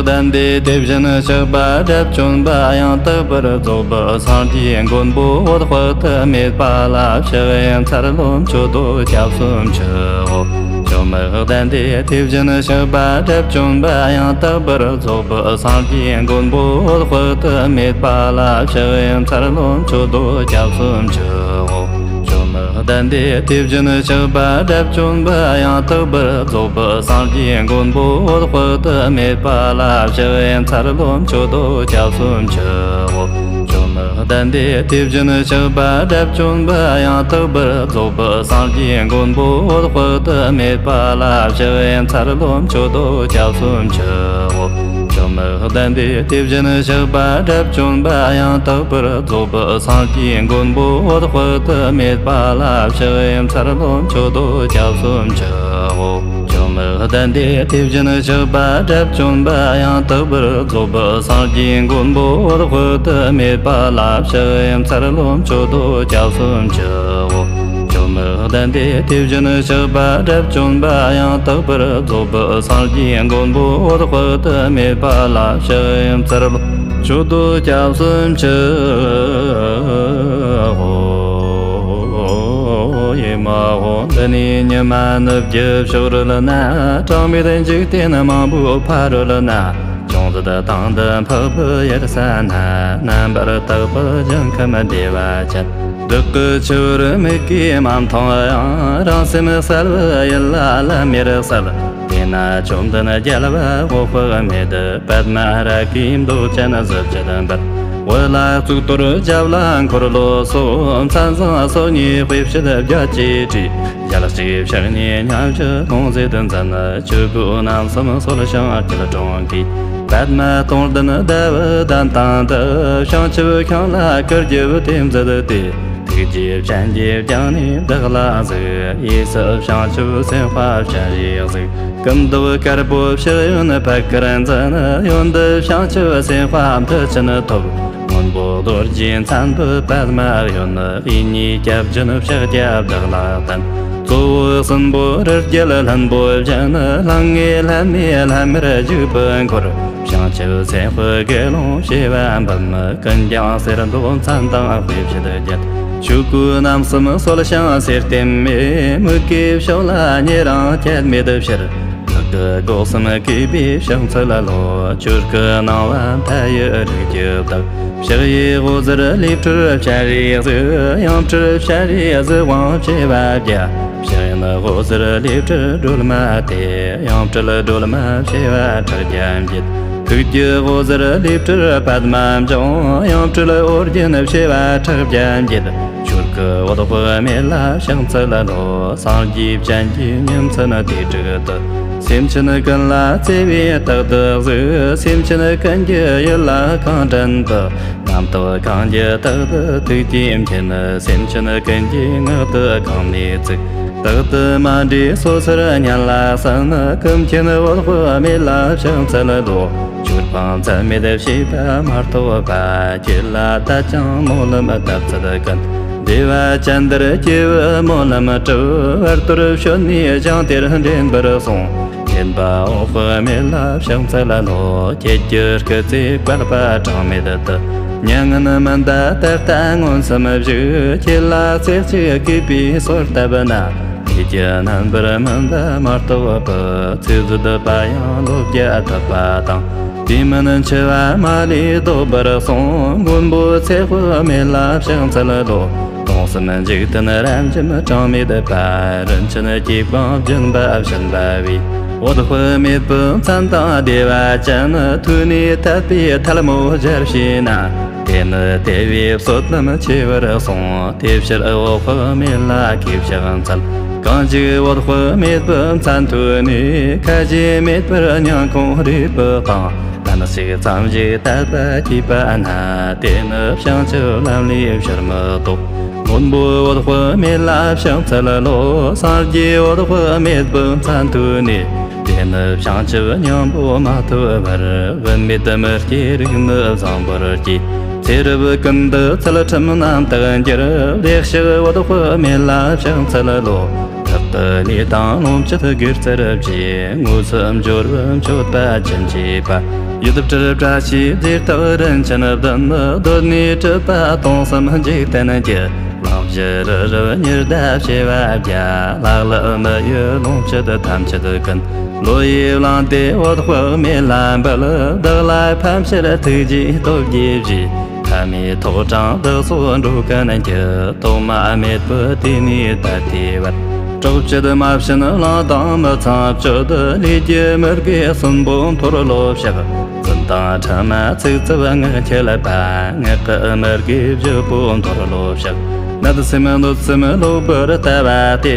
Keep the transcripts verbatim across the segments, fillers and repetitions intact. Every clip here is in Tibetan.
ལྡན་ཏེ། དེ་བཞིན་གཤེགས་པ་དགྲ་བཅོམ་པ་ཡང་དག་པར་རྫོགས་པའི་སངས་རྒྱས་མགོན་པོ་འོད་དཔག་ཏུ་མེད་པ་ལ་ཕྱག་འཚལ་ལོ། མཆོད་དོ་སྐྱབས་སུ་མཆིའོ། བཅོམ་ལྡན་འདས་དེ་བཞིན་གཤེགས་པ་དགྲ་བཅོམ་པ་ཡང་དག་པར་རྫོགས་པའི་སངས་རྒྱས་མགོན་པོ་འོད་དཔག་ཏུ་མེད་པ་ལ་ཕྱག་འཚལ་ལོ། མཆོད་དོ་སྐྱབས་སུ་མཆིའོ། བཅོམ་ལྡན་འདས་དེ་བཞིན་གཤེགས་པ་དགྲ་བཅོམ་པ་ཡང་དག་པར་རྫོགས་པའི་སངས་རྒྱས་མགོན་པོ་འོད་དཔག་ཏུ་མེད་པ་ལ་ཕྱག་འཚལ་ལོ། མཆོད་དོ་སྐྱབས་སུ་མཆིའོ། བཅོམ་ལྡན་འདས་དེ་བཞིན་གཤེགས་པ་དགྲ་བཅོམ་པ་ཡང་དག་པར་རྫོགས་པའི་སངས་རྒྱས་མགོན་པོ་འོད་དཔག་ཏུ་མེད་པ་ལ་ཕྱག་འཚལ་ལོ། མཆོད་དོ་སྐྱབས་སུ་མཆིའོ། བཅོམ་ལྡན་འདས་དེ་བཞིན་གཤེགས་པ་དགྲ་བཅོམ་པ་ཡང་དག་པར་རྫོགས་པའི་སངས་རྒྱས་མགོན་པོ་འོད་དཔག་ཏུ་མེད་པ་ལ་ཕྱག་འཚལ་ལོ། མཆོད་དོ་སྐྱབས་སུ་མཆིའོ། བཅོམ་ལྡན་འདས་དེ་བཞིན་གཤེགས་པ་དགྲ་བཅོམ་པ་ཡང་དག་པར་རྫོགས་པའི་སངས་རྒྱས་མགོན་པོ་འོད་དཔག་ཏུ་མེད་པ་ལ་ཕྱག་འཚལ་ལོ། མཆོད་དོ་སྐྱབས་སུ་མཆིའོ། བཅོམ་ལྡན་འདས་དེ་བཞིན་གཤེགས་པ་དགྲ་བཅོམ་པ་ཡང་དག་པར་རྫོགས་པའི་སངས་རྒྱས་མགོན་པོ་འོད་དཔག་ཏུ་མེད་པ་ལ་ཕྱག་འཚལ་ལོ། མཆོད་དོ་སྐྱབས་སུ་མཆིའོ། ཡེ་མ་ཧོ། འདི་ནས་ཉི་མ་ནུབ་ཀྱི་ཕྱོགས་རོལ་ན། གྲངས་མེད་འཇིག་རྟེན་མང་པོའི་ཕ་རོལ་ན། ཅུང་ཟད་དྭངས་ལྡན་འཕགས་པའི་ཡུལ་ས་ན། རྣམ་པར་དག་པའི་ཞིང་ཁམས་བདེ་བ་ཅན། བདག་གི་ཆུ་བུར་མིག་གིས་མ་མཐོང་ཡང་། རང་སེམས་གསལ་བའི་ཡུལ་ལ་ལམ་མེར་གསལ། དེ་ན་བཅོམ་ལྡན་རྒྱལ་བ་འོད་དཔག་མེད། པདྨ་རཱ་གའི་མདོག་ཅན་གཟི་བརྗིད་འབར། འོད་ལ་གཙུག་ཏོར་རྒྱབ་ལ་འཁོར་ལོ་སོགས། མཚན་བཟང་སོ་གཉིས་དཔེ་བྱད་བརྒྱད་ཀྱིས་བྲིས། ཞལ་གཅིག་ཕྱག་གཉིས་མཉམ་བཞུགས་ལྷུང་བཟེད་འཛིན། ཆོས་གོས་རྣམ་གསུམ་གསོལ་ཞིང་སྐྱིལ་ཀྲུང་གིས། པདྨ་སྟོང་ལྡན་ཟླ་བའི་གདན་སྟེང་དུ། བྱང་ཆུབ་ཤིང་ལ་སྐུ་རྒྱབ་དེ་མཛད་དེ། ཐུགས་རྗེའི་སྤྱན་གྱིས་བརྐྱངས་ནས་བདག་ལ་གཟིགས། གཡས་སུ་བྱང་ཆུབ་སེམས་དཔའ་སྤྱན་རས་གཟིགས། སྐུ་མདོག་དཀར་པོ་ཕྱག་གཡོན་པད་དཀར་འཛིན། གཡོན་དུ་བྱང་ཆུབ་སེམས་དཔའ་མཐུ་ཆེན་ཐོབ། སྔོན་པོ་རྡོ་རྗེའི་མཚན་པའི་པདྨ་གཡོན། གཡས་གཉིས་སྐྱབས་སྦྱིན་ཕྱག་རྒྱ་བདག་ལ་བསྟན། གཙོ་བོ་གསུམ་པོ་རི་རྒྱལ་ལྷུན་པོ་བཞིན། ལྷང་ངེ་ལྷད་མེད་ལྷམ་མེར་བཞུགས་པའི་འཁོར། བྱང་ཆུབ་སེམས་དཔའི་དགེ་སློང་བྱེ་བ་འབུམ། ཀུན་ཀྱང་གསེར་མདོག་མཚན་དང་དཔེ་བྱད་བརྒྱན། ཆོས་གོས་རྣམ་གསུམ་གསོལ་ཞིང་གསེར་ལྟེམ་མེ། མིག་གི་ཕྱོགས་ལ་ཉེ་རིང་ཁྱད་མེད་ཕྱིར། བདག་གི་སྒོ་གསུམ་གུས་པས་ཕྱག་འཚལ་ལོ། ཆོས་སྐུ་སྣང་བ་མཐའ་ཡས་རིགས་ཀྱི་བདག། ཕྱག་གཡས་འོད་ཟེར་ལས་སྤྲུལ་སྤྱན་རས་གཟིགས། ཡང་སྤྲུལ་སྤྱན་རས་གཟིགས་དབང་བྱེ་བ་བརྒྱ། ཕྱག་གཡོན་འོད་ཟེར་ལས་སྤྲུལ་སྒྲོལ་མ་སྟེ། ཡང་སྤྲུལ་སྒྲོལ་མ་བྱེ་བ་ཕྲག་བརྒྱ་འགྱེད། ཐུགས་ཀྱི་འོད་ཟེར་ལས་སྤྲུལ་པདྨ་འབྱུང་། ཡང་སྤྲུལ་ཨོ་རྒྱན་བྱེ་བ་ཕྲག་བརྒྱ་འགྱེད། ཆོས་སྐུ་འོད་དཔག་མེད་ལ་ཕྱག་འཚལ་ལོ། སངས་རྒྱས་སྤྱན་གྱི་ཉིན་མཚན་དུས་དྲུག་ཏུ། སེམས་ཅན་ཀུན་ལ་བརྩེ་བས་རྟག་ཏུ་གཟིགས། སེམས་ཅན་ཀུན་གྱི་ཡིད་ལ་གང་དྲན་དུ། རྣམ་རྟོག་གང་འགྱུ་རྟག་ཏུ་ཐུགས་ཀྱིས་མཁྱེན། སེམས་ཅན་ཀུན་གྱི་ངག་ཏུ་གང་ནས་ཚིག། རྟག་ཏུ་མ་འདྲེས་སོ་སོར་སྙན་ལ་གསན། ཀུན་མཁྱེན་འོད་དཔག་མེད་ལ་ཕྱག་འཚལ་ལོ། ཆོས་སྤང་མཚམས་མེད་བྱེད་པ་མ་གཏོགས་པ། ཁྱེད་ལ་དད་ཅིང་སྨོན་ལམ་བཏབ་ཚད་ཀུན། བདེ་བ་ཅན་དེར་སྐྱེ་བའི་སྨོན་ལམ་གྲུབ། བར་དོར་བྱོན་ནས་ཞིང་དེར་འདྲེན་པར་གསུངས། མཁྱེན་པ་འོད་དཔག་མེད་ལ་ཕྱག་འཚལ་ལོ། ཁྱེད་ཀྱི་སྐུ་ཚེ་བསྐལ་པ་གྲངས་མེད་དུ། མྱ་ངན་མི་འདའ་ད་ལྟ་མངོན་སུམ་བཞུགས། ཁྱེད་ལ་རྩེ་གཅིག་གུས་པས་གསོལ་བཏབ་ན། ཁྱེད་ཀྱི་རྣམ་པར་སྨིན་པ་མ་གཏོགས་པའི། ཚེ་བཟོད་པ་ཡང་ལོ་བརྒྱ་ཐུབ་པ་དང་། དུས་མིན་འཆི་བ་མ་ལུས་བཟློག་པར་གསུངས། མགོན་པོ་ཚེ་དཔག་མེད་ལ་ཕྱག་འཚལ་ལོ། སྟོང་གསུམ་འཇིག་རྟེན་རབ་འབྱམས་གྲངས་མེད་པ། རིན་ཆེན་གྱིས་གང་བསྒྱིངས་པ་བྱིན་པ་བས། འོད་དཔག་མེད་པའི་མཚན་དང་བདེ་བ་ཅན། ཐོས་ནས་དད་པས་ཐལ་མོ་སྦྱར་བྱས་ན། དེ་ནི་དེ་བས་བསོད་ནམས་ཆེ་བར་གསུངས། དེ་ཕྱིར་འོད་དཔག་མེད་ལ་གུས་ཕྱག་འཚལ། གང་ཞིག་འོད་དཔག་མེད་པའི་མཚན་ཐོས་ནས། ཁ་ཞེ་མེད་པར་སྙིང་ཁོང་རུས་པའི་གཏིང་། གཏན་ཞིག་ཙམ་ཞིག་དད་པ་སྐྱེས་པ་ན། དེ་ནི་བྱང་ཆུབ་ལམ་ལས་ཕྱིར་མི་ལྡོག། མགོན་པོ་འོད་དཔག་མེད་ལ་ཕྱག་འཚལ་ལོ། སངས་རྒྱས་འོད་དཔག་མེད་པའི་མཚན་ཐོས་ནས། དེ་ནི་བྱང་ཆུབ་སྙིང་པོ་མ་ཐོབ་བར། བུད་མེད་མི་སྐྱེ་རིགས་ནི་བཟང་པོར་སྐྱེ། ཚེ་རབས་ཀུན་ཏུ་ཚུལ་ཁྲིམས་རྣམ་དག་འགྱུར། བདེ་གཤེགས་འོད་དཔག་མེད་ལ་ཕྱག་འཚལ་ལོ། བདག་ ལས་དང་ལོངས་སྤྱོད་དགེ་རྩར་བཅས། དངོས་སུ་འབྱོར་བའི་མཆོད་པ་ཅི་མཆིས་པ། ཡུལ་བྲལ་བཀྲ་ཤིས་རྫས་རྟགས་རིན་ཆེན་བདུན། གདོད་ནས་གྲུབ་པ་སྟོང་གསུམ་འཇིག་རྟེན་གྱི། གླིང་བཞི་རི་རབ་ཉི་ཟླ་བྱེ་བ་བརྒྱ། ལྷ་ཀླུ་མི་ཡི་ལོངས་སྤྱོད་ཐམས་ཅད་ཀུན། བློ་ཡིས་བླངས་ཏེ་འོད་དཔག་མེད་ལ་འབུལ། བདག་ལ་ཕན་ཕྱིར་ཐུགས་རྗེའི་སྟོབས་ཀྱིས་བཞེས། ཕ་མའི་ཐོག་དྲངས་བདག་སོགས་འགྲོ་ཀུན་གྱི། ཐོག་མ་མེད་པའི་དུས་ནས་ད་ལྟའི་བར། གྲོགས་བྱེད་མ་བྱིན་བླངས་དང་མི་ཚངས་སྤྱོད། ལས་ཀྱི་མི་དགེ་གསུམ་པོ་མཐོལ་ལོ་བཤགས། རྫུན་དང་ཕྲ་མ་ཚིག་རྩུབ་ངག་འཁྱལ་པ། ངག་གི་མི་དགེ་བཞི་པོ་མཐོལ་ལོ་བཤགས། བརྣབ་སེམས་གནོད་སེམས་ལོག་པར་ལྟ་བ་སྟེ།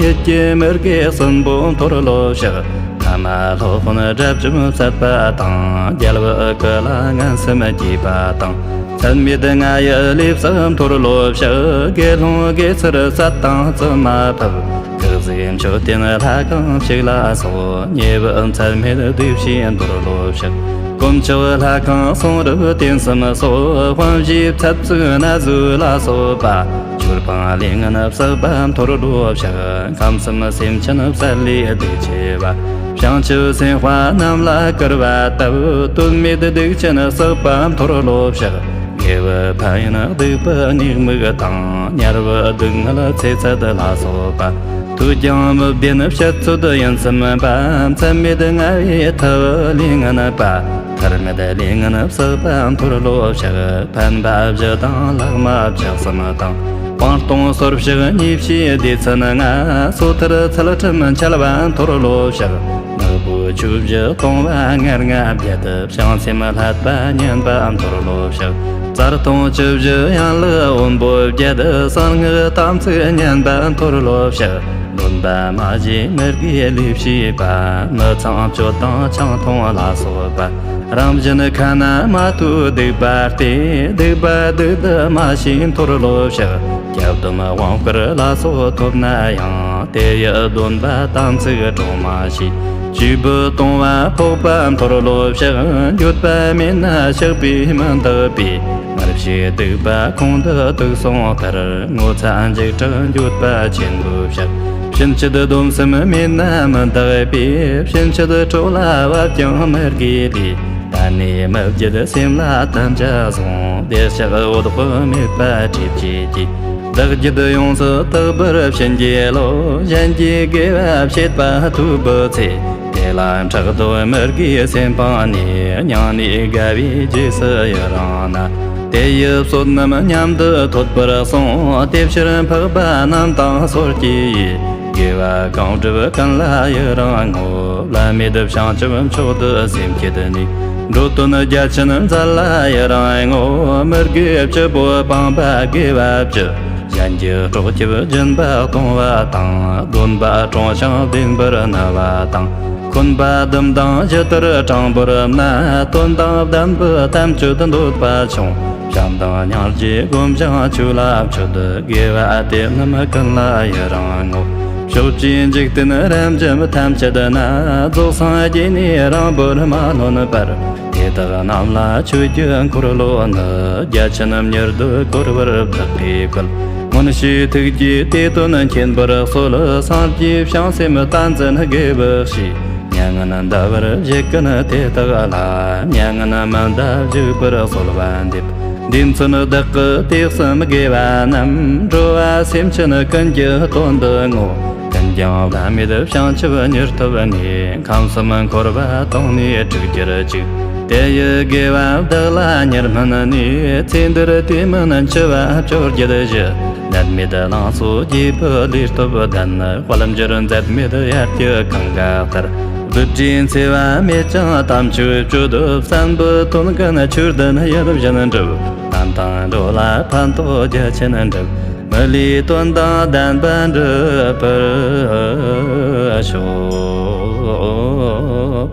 ཡིད་ཀྱི་མི་དགེ་གསུམ་པོ་མཐོལ་ལོ་བཤགས། ཕ་མ་སློབ་དཔོན་དགྲ་བཅོམ་བསད་པ་དང་། རྒྱལ་བུ་ཀུ་ལ་ངན་སེམས་བགྱིས་པ་དང་། ཚད་མེད་ལྔ་ཡི་ལས་བསགས་མཐོལ་ལོ་བཤགས། དགེ་སློང་དགེ་ཚུལ་བསད་དང་བཙུན་མ་ཕབ། སྐུ་གཟུགས་མཆོད་རྟེན་ལྷ་ཁང་ཕྱུགས་ལ་སོགས། ཉེ་བའི་ཚད་མེད་སྡིག་བྱས་མཐོལ་ལོ་བཤགས། དཀོན་མཆོག་ལྷ་ཁང་གསུང་རབ་རྟེན་གསུམ་སོགས། དཔང་བཞིའི་ཚད་བཙུགས་ན་ཟུག་ལ་སོགས་པ། ཆོས་སྤང་ལས་ངན་བསགས་པ་མཐོལ་ལོ་བཤགས། ཁམས་གསུམ་སེམས་ཅན་བསད་ལས་སྡིག་ཆེ་བ། བྱང་ཆུབ་སེམས་དཔའ་རྣམས་ལ་བསྐུར་བ་བཏབ། དོན་མེད་སྡིག་ཅན་བསགས་པ་མཐོལ་ལོ་བཤགས། དགེ་བའི་ཕན་ཡོན་སྡིག་པའི་ཉེས་དམིགས་དང་། དམྱལ་བའི་སྡུག་བསྔལ་ཚེ་ཚད་ལ་སོགས་པ། ཐོས་ཀྱང་མི་བདེན་བཤད་ཚོད་ཡིན་བསམ་པ། མཚམས་མེད་ལྔ་བའི་ཐབས་ལས་ངན་པ། ཐར་མེད་ལས་ངན་བསགས་པ་མཐོལ་ལོ་བཤགས། ཕན་པ་བཞི་དང་ལྷག་མ་བཅུ་གསུམ་དང་། སྤང་ལྟུང་སོར་བཤགས་ཉེས་བྱས་སྡེ་ཚན་ལྔ། སོ་ཐར་ཚུལ་ཁྲིམས་འཆལ་བ་མཐོལ་ལོ་བཤགས། ནག་པོའི་ཆོས་བཞི་གཏོང་བ་ལྔ་ལྔ་བརྒྱད། བྱང་སེམས་བསླད་པ་ཉམས་པ་མཐོལ་ལོ་བཤགས། རྩ་ལྟུང་བཅུ་བཞི་ཡན་ལག་དབོན་པོ་བརྒྱད། གསང་སྔགས་དམ་ཚིག་ཉམས་པ་མཐོལ་ལོ་བཤགས། སྡོམ་པ་མ་བཞེས་མི་དགེ་ལས་བྱས་པ། མི་ཚངས་སྤྱོད་དང་ཆང་འཐུང་ལ་སོགས་པ། རང་བཞིན་ཁ་ན་མ་ཐོའི་སྡིག་པ་སྟེ། སྡིག་པ་སྡིག་ཏུ་མ་ཤེས་མཐོལ་ལོ་བཤགས། སྐྱབས་སྡོམ་དབང་བསྐུར་ལ་སོགས་ཐོབ་ན་ཡང་། དེ་ཡི་སྡོམ་པ་དམ་ཚིག་གྲོགས་མ་བྱས། བཅས་པའི་ལྟུང་བ་ཕོག་པ་མཐོལ་ལོ་བཤགས། འགྱོད་པ་མེད་ན་བཤགས་པས་མི་འདག་པས། མར་བཤད་སྡིག་པ་ཁོང་དུ་དུག་སོང་ལྟར། ངོ་ཚ་འཇིགས་སྐྲག་འགྱོད་པ་ཆེན་པོས་བཤགས། ཕྱིན་ཆད་སྡོམ་སེམས་མེད་ན་མི་འདག་པས། ཕྱིན་ཆད་གྲོགས་ལ་བབ་ཀྱང་མི་དགེ་ལས། ད་ནས་མི་བརྗེད་སེམས་ལ་དམ་བཅའ་བཟུང་། བདེ་གཤེགས་འོད་དཔག་མེད་པ་སྒྲིབ་བྱེད་ཀྱིས། བདག་རྒྱུད་ཡོངས་སུ་དག་པར་བྱིན་གྱིས་རློབས། གཞན་གྱི་དགེ་བ་བྱེད་པ་ཐོས་པའི་ཚེ། དེ་ལ་ཕྲག་དོག་མི་དགེའི་སེམས་སྤངས་ནས། སྙིང་ནས་དགའ་བའི་རྗེས་སུ་ཡི་རང་ན། དེ་ཡི་བསོད་ནམས་མཉམ་དུ་ཐོབ་པར་གསུངས། དེ་ཕྱིར་འཕགས་པ་རྣམས་དང་སོར་གྱིས་ཡི། དགེ་བ་གང་བསྒྲུབ་ཀུན་ལ་ཡི་རང་ངོ་། བླ་མེད་བྱང་ཆུབ་མཆོག་ཏུ་སེམས་བསྐྱེད་ནས། འགྲོ་དོན་རྒྱ་ཆེན་མཛད་ལ་ཡི་རང་ངོ་། མི་དགེ་བཅུ་པོ་སྤངས་པ་དགེ་བ་བཅུ། གཞན་གྱི་སྲོག་སྐྱབས་སྦྱིན་པ་གཏོང་བ་དང་། སྡོམ་པ་དྲང་ཞིང་བདེན་པར་གནས་པ་དང་། འཁོན་པ་སྡུམ་དང་ཇི་ལྟར་དྲང་པོར་གནས། དོན་དང་ལྡན་པའི་དམ་ཆོས་འདོད་པ་ཆུང་། བྱམས་དང་སྙིང་རྗེ་སྒོམ་ཞིང་ཆོས་ལ་སྤྱོད། དགེ་བ་དེ་རྣམས་ཀུན་ལ་ཡི་རང་ངོ་། ཕྱོགས་བཅུའི་འཇིག་རྟེན་རབ་འབྱམས་ཐམས་ཅད་ན། རྫོགས་སངས་རྒྱས་ནས་རིང་པོར་མ་ལོན་པར། དེ་དག་རྣམས་ལ་མཆོད་རྒྱུ་འཁོར་ལོ་ནི། རྒྱ་ཆེན་མྱུར་དུ་བསྐོར་བར་བདག་གིས་བསྐུལ། མངོན་ཤེས་ཐུགས་ཀྱིས་དེ་དོན་མཁྱེན་པར་གསོལ། སངས་རྒྱས་བྱང་སེམས་བསྟན་འཛིན་དགེ་བའི་བཤེས། མྱ་ངན་འདའ་བར་བཞེད་ཀུན་དེ་དག་ལ། མྱ་ངན་མི་འདའ་བཞུགས་པར་གསོལ་བ་འདེབས། འདི་མཚོན་བདག་གི་དེ་གསུམ་དགེ་བ་རྣམས། འགྲོ་བ་སེམས་ཅན་ཀུན་གྱི་དོན་དུ་བསྔོ། ཀུན་ཀྱང་བླ་མེད་བྱང་ཆུབ་མྱུར་ཐོབ་ནས། ཁམས་གསུམ་འཁོར་བ་དོང་ནས་སྤྲུགས་གྱུར་ཅིག། དེ་ཡི་དགེ་བ་བདག་ལ་མྱུར་སྨིན་ནས། ཚེ་འདིར་དུས་མིན་འཆི་བ་བཅོ་བརྒྱད་བཞི། ནད་མེད་ལང་ཚོ་རྒྱས་པའི་ལུས་སྟོབས་ལྡན། དཔལ་འབྱོར་འཛད་མེད་དབྱར་གྱི་གངྒཱ་ལྟར། རྡུལ་ཕྲན་འཚེ་བ་མེད་ཅིང་དམ་ཆོས་སྤྱོད། བསམ་པའི་དོན་ཀུན་ཆོས་ལྡན་ཡིད་བཞིན་འགྲུབ། ལམ་དང་འགྲོ་ལ་ཕན་ཐོགས་རྒྱ་ཆེན་འགྲུབ། མི་ལུས་དོན་དང་ལྡན་པ་འགྲུབ་པར་ཤོག།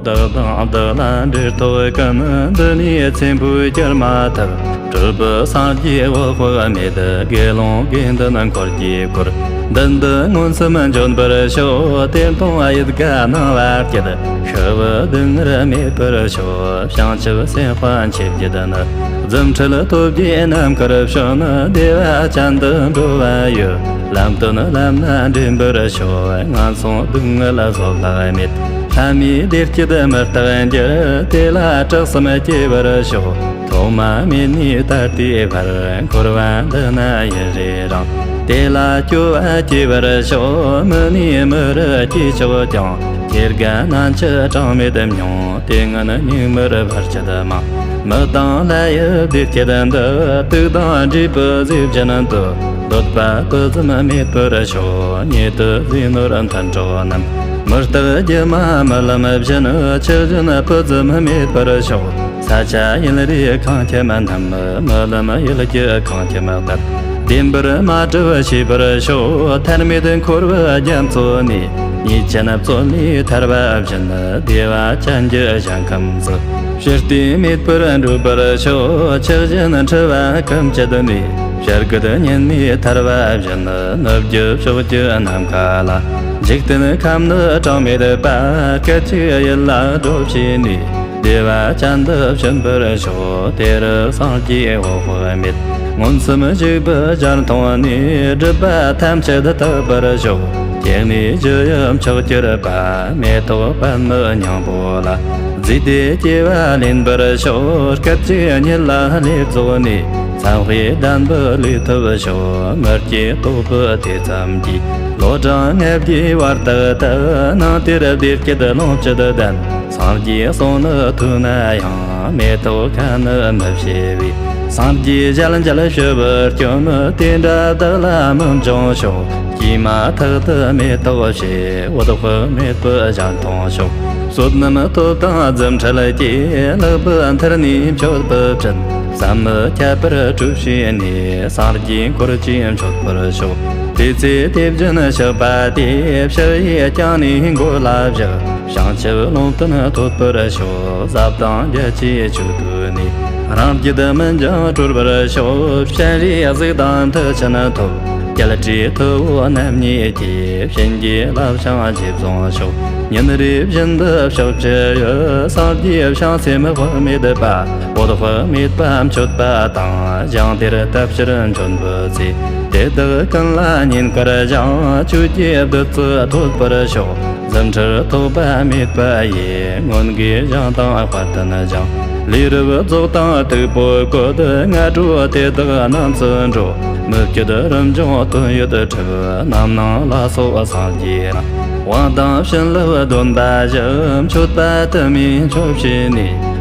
བདག་དང་བདག་ལ་འབྲེལ་ཐོགས་ཀུན། འདི་ནས་ཚེ་འཕོས་གྱུར་མ་ཐག། སྤྲུལ་པའི་སངས་རྒྱས་འོད་དཔག་མེད། དགེ་སློང་དགེ་འདུན་འཁོར་གྱིས་བསྐོར། མདུན་དུ་མངོན་སུམ་འབྱོན་པར་ཤོག། གཏེར་སྟོང་ཡིད་དགའ་སྣང་བ་བསྐྱེད། ཤི་བའི་སྡུག་བསྔལ་མེད་པར་ཤོག། བྱང་ཆུབ་སེམས་དཔའ་མཆེད་བརྒྱད་ནི། རྫུ་འཕྲུལ་སྟོབས་ཀྱིས་ནམ་མཁར་བྱོན། བདེ་བ་ཅན་དུ་འགྲོ་བ་ཡི། ལམ་སྟོན་ལམ་སྣ་འདྲེན་པར་ཤོག། ངན་སོང་སྡུག་བསྔལ་བཟོད་གླགས་མེད། ལྷ་མིའི་བདེ་སྐྱིད་མི་རྟག་འགྱུར། དེ་ལ་སྐྲག་སེམས་སྐྱེ་བར་ཤོག། ཐོག་མ་མེད་ནས་ད་ལྟའི་བར། འཁོར་བ་འདི་ན་ཡུན་རིང་རིང་། དེ་ལ་སྐྱོ་བ་སྐྱེ་བར་ཤོག། མི་ནས་མི་རུ་སྐྱེས་ཆོག་ཀྱང་། སྐྱེ་རྒ་ན་འཆི་གྲངས་མེད་མྱོང་། དེ་སྔོན་སྙིགས་མར་བར་ཆད་མང་། མི་དང་ལྷ་ཡི་བདེ་སྐྱིད་འདི། དུག་དང་འདྲེས་པའི་ཟས་སྦྱིན་དུ། འདོད་པ་སྤུ་ཙམ་མེད་པར་ཤོག། ཉེ་དུ་ཟས་ནོར་མཐུན་གྲོགས་རྣམས། མི་རྟག་སྒྱུ་མ་རྨི་ལམ་བཞིན། ཆུ་སྦྱིན་སྤུ་ཙམ་མེད་པར་ཤོག། ས་ཆ་ཡུལ་རིས་ཁང་ཁྱིམ་རྣམས། རྨི་ལམ་ཡུལ་གྱི་ཁང་ཁྱིམ་ལྟར། བདེན་པར་མ་གྲུབ་ཤེས་པར་ཤོག། ཐར་མེད་འཁོར་བའི་རྒྱ་མཚོ་ནས། ཉེས་ཅན་བཙོན་ལས་ཐར་བ་བཞིན། བདེ་བ་ཅན་གྱི་ཞིང་ཁམས་སུ། ཕྱིར་ལྟས་མེད་པར་འགྲོ་བར་ཤོག། ཆུ་སྦྱིན་འཁྲུལ་བ་ཀུན་བཅད་ནས། བྱ་རྒོད་སྙེད་ནས་ཐར་བ་བཞིན། ནུབ་ཀྱི་ཕྱོགས་ཀྱི་ནམ་མཁའ་ལ། འཇིག་རྟེན་ཁམས་ནི་གྲངས་མེད་པ། སྐད་ཅིག་ཡིད་ལ་སྒྲོལ་བྱས་ནས། བདེ་བ་ཅན་དུ་ཕྱིན་པར་ཤོག། དེ་རུ་སངས་རྒྱས་འོད་དཔག་མེད། མངོན་སུམ་བཞུགས་པའི་ཞལ་མཐོང་ནས། སྒྲིབ་པ་ཐམས་ཅད་དག་པར་ཤོག། སྐྱེ་གནས་ཀྱི་ཡུམ་མཆོག་གྱུར་པ། མེ་ཏོག་པདྨའི་སྙིང་པོ་ལ། བརྫུས་ཏེ་སྐྱེ་བ་ལེན་པར་ཤོག། སྐད་ཅིག་ཉིད་ལ་ལས་རྫོགས་ནས། མཚན་དཔེ་ལྡན་པའི་ལུས་ཐོབ་ཤོག། མི་སྐྱེ་དོགས་པའི་ཐེ་ཚོམ་གྱིས། ལོ་གྲངས་ལྔ་བརྒྱའི་བར་དག་ཏུ། སྣང་གཏེར་བདེ་སྐྱིད་ལོངས་སྤྱོད་ལྡན། སངས་རྒྱས་གསུང་ནི་ཐོས་ན་ཡང་། མེ་ཏོག་ཁ་ནི་མི་བྱེ་བས། སངས་རྒྱས་ཞལ་མཇལ་ཞུ་བར་སྐྱོམ། དེ་འདྲ་བདག་ལ་མི་འབྱུང་ཤོག། སྐྱེས་མ་ཐག་ཏུ་མེ་ཏོག་བྱེ། འོད་དཔག་མེད་པའི་ཞལ་མཐོང་ཤོག། བསོད་ནམས་སྟོབས་དང་རྫུ་འཕྲུལ་གྱིས། ལྷག་པའི་མཐུ་ནུས་མཆོད་པའི་སྤྲིན། བསམ་མི་ཁྱབ་པར་སྤྲོས་བྱས་ནས། སངས་རྒྱས་འཁོར་བཅས་མཆོད་པར་ཤོག། དེ་ཚེ་དེ་བཞིན་གཤེགས་པ་དེས། ཕྱག་གཡས་བརྐྱང་ནས་མགོ་ལ་བཞག། བྱང་ཆུབ་ལུང་བསྟན་ཐོབ་པར་ཤོག། ཟབ་དང་རྒྱ་ཆེའི་ཆོས་ཐོས་ནས། རང་རྒྱུད་མི་འགྱང་གྲོལ་བར་ཤོག། སྤྱན་རས་གཟིགས་དང་མཐུ་ཆེན་ཐོབ། རྒྱལ་སྲས་ཐུ་བོ་རྣམ་གཉིས་ཀྱིས། བྱིན་གྱིས་བརླབས་ཤིང་རྗེས་བཟུང་ཤོག། ཉིན་རེ་བཞིན་དུ་ཕྱོགས་བཅུ་ཡི། སངས་རྒྱས་བྱང་སེམས་དཔག་མེད་པ། འོད་དཔག་མེད་པ་མཆོད་པ་དང་། ཞིང་དེར་བལྟ་ཕྱིར་འབྱོན་པའི་ཚེ། དེ་དག་ཀུན་ལ་བསྙེན་བཀུར་ཞིང་། ཆོས་ཀྱི་བདུད་རྩི་ཐོབ་པར་ཤོག། རྫུ་འཕྲུལ་ཐོགས་པ་མེད་པ་ཡིས། མངོན་དགའི་ཞིང་དང་དཔལ་ལྡན་ཞིང་། ལས་རབ་རྫོགས་དང་སྟུག་པོ་བཀོད། སྔ་དྲོ་དེ་དག་རྣམས་སུ་འགྲོ། མི་བསྐྱོད་རིན་འབྱུང་དོན་ཡོད་གྲུབ། རྣམ་སྣང་ལ་སོགས་སངས་རྒྱས་རྣམས། དབང་དང་བྱིན་རླབས་སྡོམ་པ་བཞི། མཆོད་པ་དུ་མས་མཆོད་བྱས་ནས།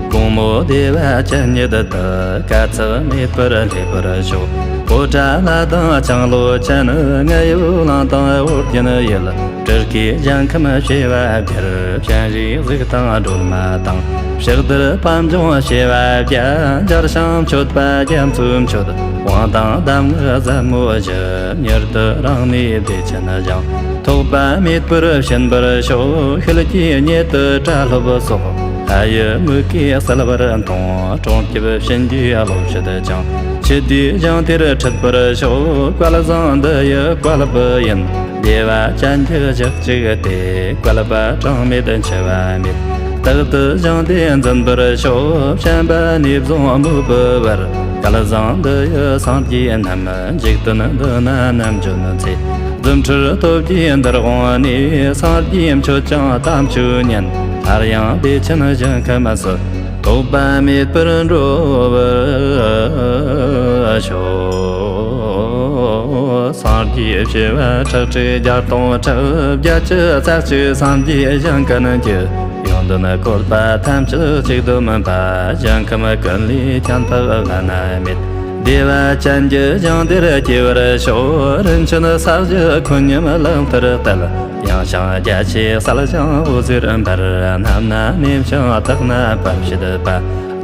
དགོང་མོ་བདེ་བ་ཅན་ཉིད་དུ། དཀའ་ཚེགས་མེད་པར་སླེབས་པར་ཤོག། པོ་ཏ་ལ་དང་ལྕང་ལོ་ཅན། རྔ་ཡབ་གླིང་དང་ཨོ་རྒྱན་ཡུལ། སྤྲུལ་སྐུའི་ཞིང་ཁམས་བྱེ་བ་བརྒྱར། སྤྱན་རས་གཟིགས་དང་སྒྲོལ་མ་དང་། ཕྱག་རྡོར་པད་འབྱུང་བྱེ་བ་བརྒྱ། མཇལ་ཞིང་མཆོད་པ་རྒྱ་མཚོས་མཆོད། དབང་དང་གདམས་ངག་ཟབ་མོ་བཞི། མྱུར་དུ་རང་གནས་བདེ་ཆེན་ཞིང་། ཐོགས་པ་མེད་པར་ཕྱིན་པར་ཤོག། ཤུལ་གྱི་གཉེན་དུ་གྲྭ་སློབ་སོགས། ལྷ་ཡི་མིག་གིས་གསལ་བར་མཐོང་། སྲུང་སྐྱོབ་བྱིན་གྱིས་རློབ་བྱེད་ཅིང་། འཆི་དུས་ཞིང་དེར་ཁྲིད་པར་ཤོག། བསྐལ་བཟང་འདི་ཡི་བསྐལ་པའི་ཡུན། བདེ་བ་ཅན་གྱི་ཞག་གཅིག་སྟེ། བསྐལ་པ་གྲངས་མེད་འཆི་བ་མེད། རྟག་ཏུ་ཞིང་དེ་འཛིན་པར་ཤོག། བྱམས་པ་ནས་བཟུང་མོས་པའི་བར། བསྐལ་བཟང་འདི་ཡི་སངས་རྒྱས་རྣམས། འཇིག་རྟེན་འདི་ན་ནམ་འབྱོན་ཚེ། རྫུ་འཕྲུལ་སྟོབས་ཀྱིས་འདིར་འོངས་ནས། སངས་རྒྱས་མཆོད་ཅིང་དམ་ཆོས་ཉན། སླར་ཡང་བདེ་ཆེན་ཞིང་ཁམས་སུ། ཐོགས་པ་མེད་པར་འགྲོ་བར་ཤོག། སངས་རྒྱས་བྱེ་བ་ཁྲག་ཁྲིག་བརྒྱ་སྟོང་ཕྲག་བརྒྱད་ཅུ་རྩ་གཅིག་སངས་རྒྱས་ཞིང་ཀུན་གྱི། ཡོན་ཏན་བཀོད་པ་ཐམས་ཅད་གཅིག་ཏུ་སྨིན་པ། ཞིང་ཁམས་ཀུན་ལས་ཁྱད་འཕགས་བླ་ན་མེད། བདེ་བ་ཅན་གྱི་ཞིང་དེར་སྐྱེ་བར་ཤོག། རིན་ཆེན་ས་གཞི་ཁོད་སྙོམས་ལག་མཐིལ་གཏད། ཡངས་ཤིང་རྒྱ་ཆེ་གསལ་ཞིང་འོད་ཟེར་འབར། གནམ་ན་ནེམ་ཞིང་དག་ན་དཔལ་བྱེད་པ།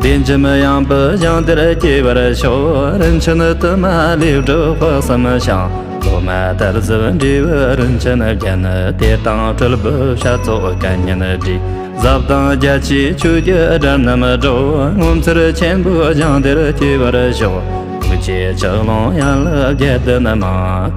བདེ་འཇམ་ཡངས་པའི་ཞིང་དེར་སྐྱེ་བར་ཤོག། རིན་ཆེན་དུ་མ་ལས་གྲུབ་དཔག་བསམ་ཤིང་། ལོ་མ་དར་ཟབ་འབྲས་བུ་རིན་ཆེན་བརྒྱན། དེ་དང་སྤྲུལ་པའི་བྱ་ཚོགས་སྐད་སྙན་སྒྲས། ཟབ་དང་རྒྱ་ཆེའི་ཆོས་ཀྱི་སྒྲ་རྣམས་སྒྲོག་ངོ་མཚར་ཆེན་པོའི་ལྗང་གཏེར་སྐྱེ་བར་ཤོག །ཐུགས་རྗེའི་ཆུ་ཀླུང་ཡན་ལག་བརྒྱད་ལྡན་མ།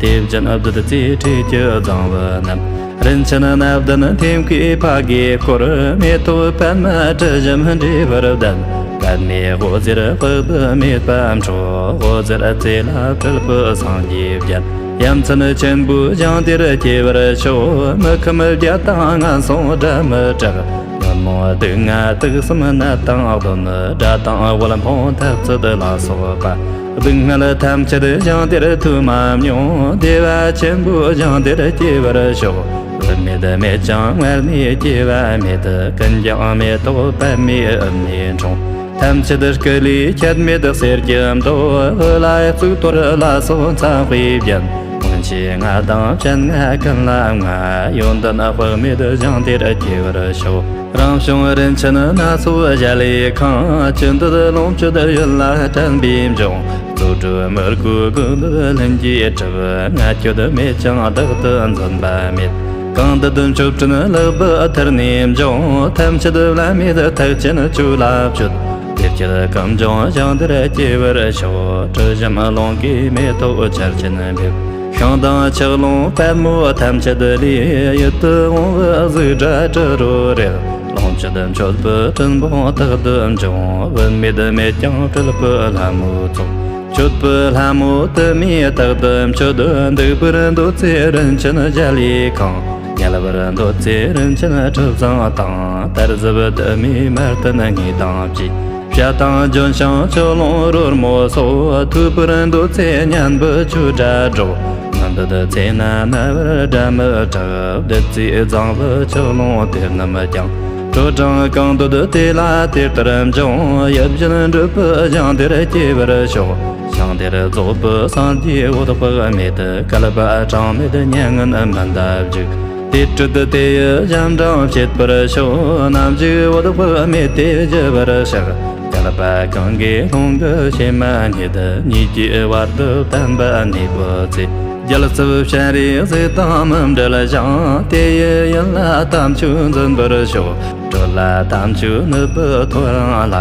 དེ་བཞིན་བདུད་རྩིའི་ཁྲུས་ཀྱི་རྫིང་བུ་རྣམས། རིན་ཆེན་སྣ་བདུན་ཐེམ་སྐས་ཕ་གིའི་སྐོར། མེ་ཏོག་པདྨ་དྲི་ཞིམ་འབྲས་བུར་ལྡན། པདྨའི་འོད་ཟེར་དཔག་ཏུ་མེད་པ་འཕྲོ། འོད་ཟེར་རྩེ་ལ་སྤྲུལ་པའི་སངས་རྒྱས་བརྒྱན། ཡ་མཚན་ཆེན་པོའི་ལྗང་གཏེར་སྐྱེ་བར་ཤོག །མི་ཁོམ་བརྒྱད་དང་ངན་སོང་སྒྲ་མི་གྲག །ཉོན་མོངས་སྡུག་བསྔལ་དུག་གསུམ་ནད་དང་གདོན། དགྲ་དང་དབུལ་ཕོངས་འཐབ་རྩོད་ལ་སོགས་པ། སྡུག་བསྔལ་ཐམས་ཅད་ལྗང་གཏེར་ཐུགས་མ་མྱོང་། བདེ་བ་ཆེན་པོའི་ལྗང་གཏེར་སྐྱེ་བར་ཤོག །བུད་མེད་མེད་ཀྱང་མངལ་ནས་སྐྱེ་བ་མེད། ཀུན་ཀྱང་མེ་ཏོག་པདྨའི་དབུས་ནས་འཁྲུངས། ཐམས་ཅད་སྐུ་ལས་ཁྱད་མེད་གསེར་གྱི་མདོག །འོད་ལ་གཙུག་ཏོར་ལ་སོགས་མཚན་དཔེས་བརྒྱན། སྔོན་ཆད་ལྔ་དང་སྤྱན་ལྔ་ཀུན་ལ་མངའ། ཡོན་ཏན་དཔག་མེད་ལྗང་གཏེར་སྐྱེ་བར་ཤོག །རང་བྱུང་རིན་ཆེན་སྣ་ཚོགས་གཞལ་ཡས་ཁང་། ཅི་འདོད་ལོངས་སྤྱོད་ཡིད་ལ་དྲན་པས་འབྱུང་། རྩོལ་སྒྲུབ་མི་དགོས་དགོས་འདོད་ལྷུན་གྱིས་གྲུབ། ལྔ་སྤྱོད་མེད་ཀྱང་བདག་ཏུ་འཛིན་པ་མེད། གང་འདོད་མཆོད་སྤྲིན་ལེགས་པའི་མཐིལ་ནས་འབྱུང་། ཐམས་ཅད་བླ་མེད་ཐེག་ཆེན་ཆོས་ལ་སྤྱོད། དེ་སྐད་ཀུན་འབྱུང་ལྗང་གཏེར་སྐྱེ་བར་ཤོག །དྲི་ཞིམ་ཀླུང་གི་མེ་ཏོག་ཆར་ཆེན་འབེབས། ཤིང་དང་ཆུ་ཀླུང་པདྨོ་ཐམས་ཅད་ལས། ཡིད་དུ་འོང་བའི་གཟུགས་སྒྲ་དྲི་རོ་རེག །ལོངས་སྤྱོད་མཆོད་པའི་སྤྲིན་ཕུང་རྟག་ཏུ་འབྱུང་། བུད་མེད་མེད་ཀྱང་སྤྲུལ་པའི་ལྷ་མོའི་ཚོགས། མཆོད་པའི་ལྷ་མོ་དུ་མས་རྟག་ཏུ་མཆོད། འདུག་པར་འདོད་ཚེ་རིན་ཆེན་གཞལ་ཡས་ཁང་། ཉལ་བར་འདོད་ཚེ་རིན་ཆེན་གྲུ་གཟིངས་དང་། དར་ཟབ་དུ་མས་མར་ཐོན་ངད་དང་བཅས། བྱ་དང་ལྗོན་ཤིང་ཆུ་ཀླུང་རོལ་མོ་སོགས། ཐོས་པར་འདོད་ཚེ་སྙན་པའི་ཆོས་སྒྲ་སྒྲོག །མི་འདོད་ཚེ་ན་རྣ་བར་སྒྲ་མི་གྲག །བདུད་རྩིའི་རྫིང་བུ་ཆུ་ཀླུང་དེ་རྣམས་ཀྱང་། དྲོ་གྲང་གང་འདོད་དེ་ལ་དེ་ལྟར་འབྱུང་། ཡིད་བཞིན་འགྲུབ་པའི་ལྗང་གཏེར་སྐྱེ་བར་ཤོག །ལྗང་གཏེར་རྫོགས་པའི་སངས་རྒྱས་འོད་དཔག་མེད། བསྐལ་པ་གྲངས་མེད་མྱ་ངན་མི་འདའ་བཞུགས། དེ་སྲིད་དེ་ཡི་ཞབས་འབྲིང་བྱེད་པར་ཤོག །རྣམ་ཅོག་འོད་དཔག་མེད་དེ་བཞུ་བར་ཕྱག །བསྐལ་པ་གང་གི་ཀློང་གི་ཕྱེ་མ་སྙེད། ཉིད་ཀྱི་བར་དུ་བསྟན་པ་གནས་པའི་ཚེ། རྒྱལ་ཚབ་སྤྱན་རས་གཟིགས་དང་མི་འབྲལ་ཞིང་། དེ་ཡི་ཡུན་ལ་དམ་ཆོས་འཛིན་པར་ཤོག །སྤྲུལ་ལ་དམ་ཆོས་ནུབ་པའི་ཐོ་རངས་ལ།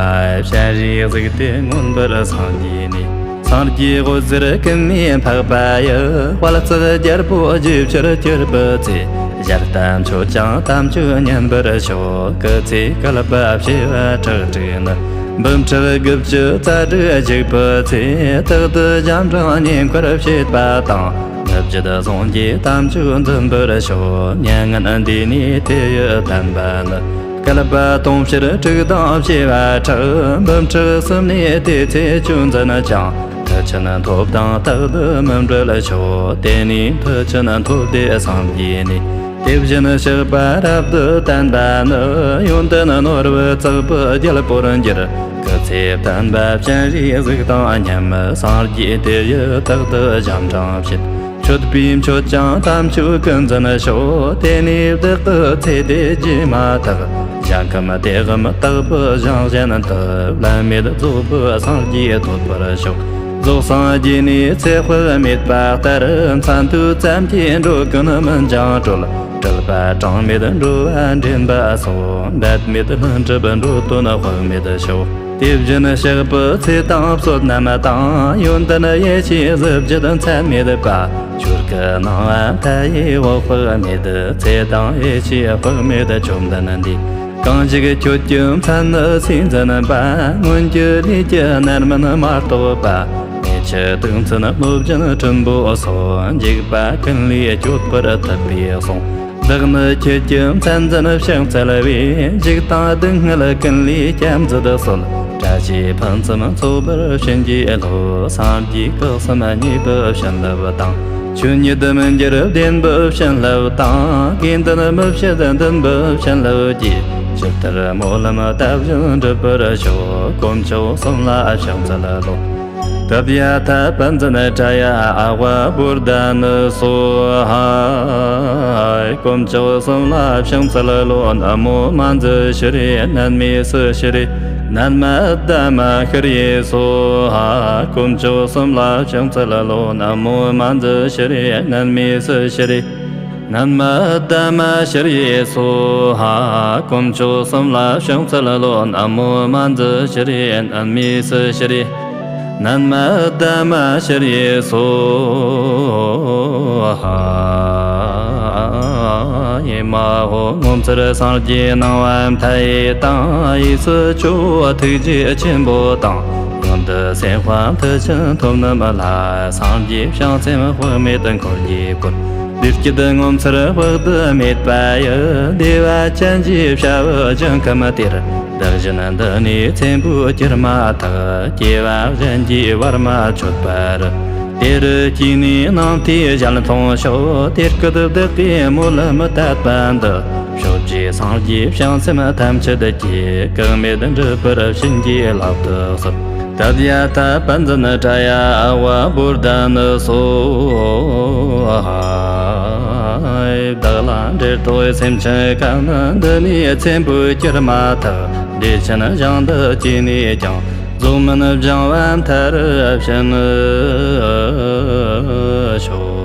སྤྱན་རས་གཟིགས་དེ་མངོན་པར་སངས་རྒྱས་ནས། སངས་རྒྱས་འོད་ཟེར་ཀུན་ནས་འཕགས་པ་ཡི། དཔལ་བརྩེགས་རྒྱལ་པོ་རྗེ་ཕྱིར་གྱུར་པའི་ཚེ། ཞལ་ལྟ་མཆོད་ཅིང་དམ་ཆོས་ཉན་པར་ཤོག །སྐུ་ཚེ་བསྐལ་པ་བྱེ་བ་ཁྲག་ཁྲིག་ནི། འབུམ་ཕྲག་དགུ་བཅུ་རྩ་དྲུག་བཞུགས་པའི་ཚེ། རྟག་ཏུ་ཞབས་འབྲིང་བསྙེན་བཀུར་བྱེད་པ་དང་། མི་བརྗེད་གཟུངས་ཀྱིས་དམ་ཆོས་འཛིན་པར་ཤོག །མྱ་ངན་འདས་ནས་དེ་ཡི་བསྟན་པ་ནི། བསྐལ་པ་དུང་ཕྱུར་དྲུག་དང་བྱེ་བ་ཕྲག །འབུམ་ཕྲག་གསུམ་ནས་དེ་ཚེ་ཆོས་འཛིན་ཅིང་། མཐུ་ཆེན་ཐོབ་དང་རྟག་ཏུ་མི་འབྲལ་ཤོག །དེ་ནས་མཐུ་ཆེན་ཐོབ་སྟེ་སངས་རྒྱས་ནས། དེ་བཞིན་གཤེགས་པ་རབ་ཏུ་བརྟན་པ་ནི། ཡོན་ཏན་ནོར་བུ་བརྩེགས་པའི་རྒྱལ་པོར་འགྱུར། སྐུ་ཚེ་བསྟན་པ་སྤྱན་རས་གཟིགས་དང་མཉམ། སངས་རྒྱས་དེ་ཡི་རྟག་ཏུ་ཞབས་འབྲིང་བྱེད། མཆོད་པས་མཆོད་ཅིང་དམ་ཆོས་ཀུན་འཛིན་ཤོག །དེ་ནས་བདག་གི་ཚེ་དེ་རྗེས་མ་ཐག །ཞིང་ཁམས་དེའམ་དག་པའི་ཞིང་གཞན་དུ། བླ་མེད་རྫོགས་པའི་སངས་རྒྱས་ཐོབ་པར་ཤོག །རྫོགས་སངས་རྒྱས་ནས་ཚེ་དཔག་མེད་པ་ལྟར། མཚན་ཐོས་ཙམ་གྱིས་འགྲོ་ཀུན་སྨིན་ཅིང་གྲོལ། སྤྲུལ་པ་གྲངས་མེད་འགྲོ་བ་འདྲེན་པ་སོགས། འབད་མེད་ལྷུན་གྲུབ་འགྲོ་དོན་དཔག་མེད་ཤོག །དེ་བཞིན་གཤེགས་པའི་ཚེ་དང་བསོད་ནམས་དང་། ཡོན་ཏན་ཡེ་ཤེས་གཟི་བརྗིད་ཚད་མེད་པ། ཆོས་སྐུ་སྣང་བ་མཐའ་ཡས་འོད་དཔག་མེད། ཚེ་དང་ཡེ་ཤེས་དཔག་མེད་བཅོམ་ལྡན་འདས། གང་ཞིག་ཁྱོད་ཀྱི་མཚན་ནི་སུས་འཛིན་པ། སྔོན་གྱི་ལས་ཀྱི་རྣམ་སྨིན་མ་གཏོགས་པ། ཉེ་ཆར་དུག་མཚོན་སློབ་སྦྱིན་ཕྲན་བུ་སོགས། འཇིགས་པ་ཀུན་ལས་སྐྱོབ་པར་ཐུབ་པས་གསུངས། བདག་ནི་ཁྱེད་ཀྱི་མཚན་འཛིན་ཕྱག་འཚལ་བས། འཇིགས་དང་སྡུག་བསྔལ་ཀུན་ལས་བསྐྱབ་མཛད་གསོལ། བཀྲ་ཤིས་ཕུན་སུམ་ཚོགས་པར་བྱིན་གྱིས་རློབས། སངས་རྒྱས་སྐུ་གསུམ་མཉེས་པའི་བྱིན་རླབས་དང་། ཆོས་ཉིད་མི་འགྱུར་བདེན་པའི་བྱིན་རླབས་དང་། དགེ་འདུན་མི་ཕྱེད་འདུན་པའི་བྱིན་རླབས་ཀྱིས། ཇི་ལྟར་སྨོན་ལམ་བཏབ་བཞིན་འགྲུབ་པར་ཤོག །དཀོན་མཆོག་གསུམ་ལ་ཕྱག་འཚལ་ལོ། ཏདྱ་ཐཱ། པཉྩནྡྲཱ་ཡ་ཨ་ཝ་བོ་དྷ་ནི་སྭཱ་ཧཱ། དཀོན་མཆོག་གསུམ་ལ་ཕྱག་འཚལ་ལོ། ན་མོ་མཉྫུ་ཤྲཱི། ནན་མེ་སུ་ཤྲཱི། ནན་མ་ཨ་དྷ་མ་ཤྲཱི་སྭཱ་ཧཱ། དཀོན་མཆོག་གསུམ་ལ་ཕྱག་འཚལ་ལོ། ན་མོ་མཉྫུ་ཤྲཱི། ནན་མེ་སུ་ཤྲཱི། ནན་མ་ད་མ་ཤྲཱི་སྭཱ་ཧཱ། དཀོན་མཆོག་གསུམ་ལ་ཕྱག་འཚལ་ལོ། ན་མོ་མཉྫུ་ཤྲཱི། ནན་མི་སུ་ཤྲཱི། ནན་མ་ད་མ་ཤྲཱི་སྭཱ་ཧཱ། ཨེ་མ་ཧོ། ངོ་མཚར་སངས་རྒྱས་སྣང་བ་མཐའ་ཡས་དང་། གཡས་སུ་ཇོ་བོ་ཐུགས་རྗེ་ཆེན་པོ་དང་། གཡོན་དུ་སེམས་དཔའ་མཐུ་ཆེན་ཐོབ་རྣམས་ལ། སངས་རྒྱས་བྱང་སེམས་དཔག་མེད་འཁོར་གྱིས་བསྐོར། བདེ་སྐྱིད་ངོ་མཚར་དཔག་ཏུ་མེད་པ་ཡི། བདེ་བ་ཅན་གྱི་བྱ་བའི་ཞིང་ཁམས་དེར། བདག་གཞན་འདི་ནས་ཚེ་འཕོས་གྱུར་མ་ཐག། སྐྱེ་བ་གཞན་གྱི་བར་མ་ཆོད་པར། དེ་རུ་སྐྱེས་ནས་སྣང་མཐའི་ཞལ་མཐོང་ཤོག། དེ་སྐད་བདག་གིས་སྨོན་ལམ་བཏབ་པ་འདི། ཕྱོགས་བཅུའི་སངས་རྒྱས་བྱང་སེམས་ཐམས་ཅད་ཀྱིས། གེགས་མེད་འགྲུབ་པར་བྱིན་གྱིས་བརླབ་ཏུ་གསོལ། ཏདྱ་ཐཱ། པཉྩནྡྲི་ཡ་ཨ་བ་བོ་དྷ་ནི་སྭཱ་ཧཱ། བདག་ལ་འབྲེལ་ཐོགས་སེམས་ཅན་གང་། འདི་ནས་ཚེ་འཕོས་གྱུར་མ་ཐག། བདེ་ཆེན་ཞིང་དུ་སྐྱེས་ནས་ཀྱང་། རྫོགས་སྨིན་སྦྱང་བ་མཐར་ཕྱིན་ཤོག།